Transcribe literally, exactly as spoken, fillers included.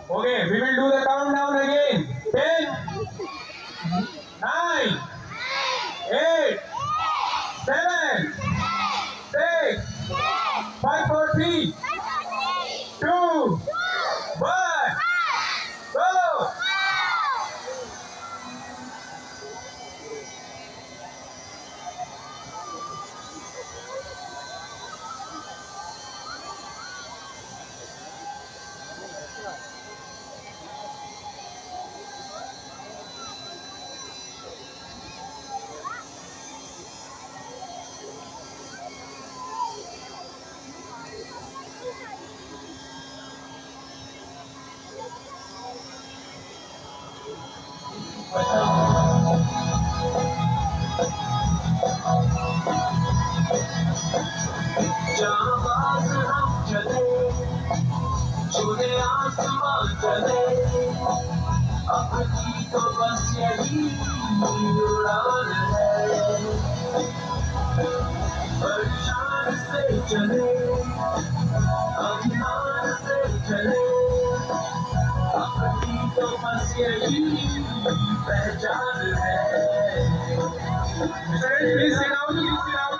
Okay, we will do the countdown again. Ten, nine, eight, seven, six, five, four, three, two, one, go! जहाँ बाज हम चले, छूने आसमां चले, अपनी तो बस यही उड़ान है। परेशान से चले, अभिमान से चले, अपनी तो बस यही पहचान है। Students, please sit down, please sit down.